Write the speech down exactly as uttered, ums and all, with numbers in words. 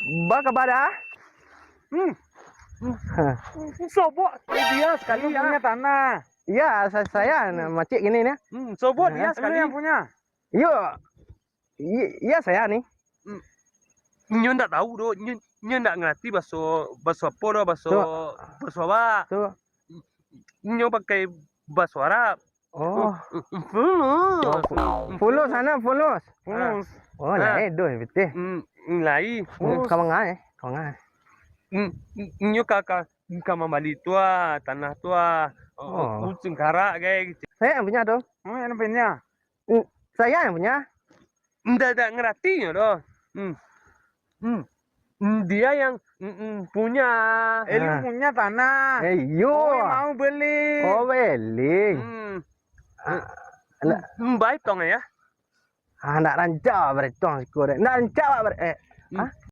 Ba kaba, Da? Hmm. Sobok dia sekali, punya tanah. Iya, sa-, saya, nah, macik gini nih. Hmm, sobok dia sekali. Yang punya? Yo. I-, iya, saya nih. Hmm. Nyo ndak tahu doh, nyo, nyo ndak ngerti baso, baso apa doh, baso, baso apa. Tu. Nyo pakai baso Arab. Oh. Fulus. Oh, fu-, fulus sana, fulus. Fulus. Oh, lain doh, betul. Hmm, lain. Fulus. Ka manga, eh? Ka manga? Hmm, nyo ka, ka, ka mambali tu ah, tanah tu ah. Oh. Kucing karak, kayak gitu. Saya yang punya tu. Oh, yang punya. Hmm, saya yang punya. Ndak, ndak ngerti nyo doh. Hmm. Hmm. Hmm, dia yang, mm, mm, punya. Eli punya tanah. Eh, iyo. Oh, mau beli. Oh, beli. Hmm. Ah, hmm, baik tong ya. Ah, ndak rancak berhitung siko deh. Ndak rancak, Pak, ber-, eh. Hmm. Ah?